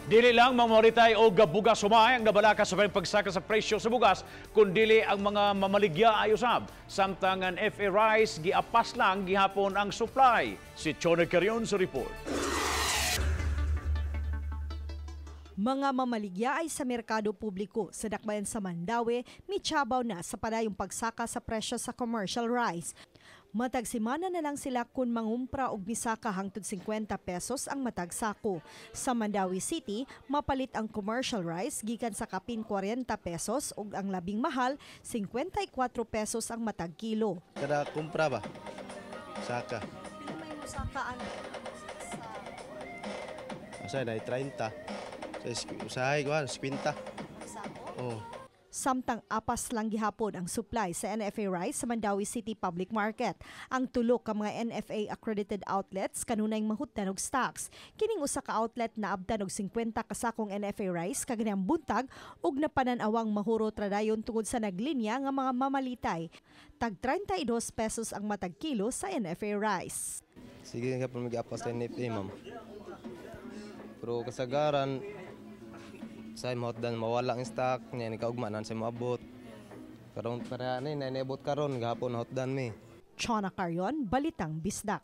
Dili lang mamaritay o bugas sumay ang nabalaka sa pagsaka sa presyo sa bugas, kundili ang mga mamaligya ay usab. Samtang ang NFA rice, giapas lang gihapon ang supply. Si Chona Carion sa report. Mga mamaligya ay sa merkado publiko sa dakbayan sa Mandaue, michabaw na sa padayong pagsaka sa presyo sa commercial rice. Matag semana na lang sila kung mangumpra og misaka hangtod 50 pesos ang matag sako. Sa Mandaue City, mapalit ang commercial rice gikan sa kapin 40 pesos ug ang labing mahal 54 pesos ang matag kilo. Kada kumpra ba? Saka. Pila may musaka sa Asa na 30. Sa usahay kuan 50. Sako? Oh. Samtang apas lang gihapon ang supply sa NFA rice sa Mandaue City Public Market. Ang tulo ka mga NFA accredited outlets kanunay mahutdan og stocks. Kining usa ka outlet naabtan og 50 ka sakong NFA rice kaganihang buntag ug napanan-awang mahurot ra dayon tungod sa naglinya nga mga mamalitay. Tag 32 pesos ang matag kilo sa NFA rice. Sige nga po mag-apas sa NFA, ma'am. Pero kasagaran, sa mahotdan mawala ang stock, niya ni kaugma nan sa moabot. Karon para ni nainibot karon gahapon hotdan mi. Chona Carion, Balitang Bisdak.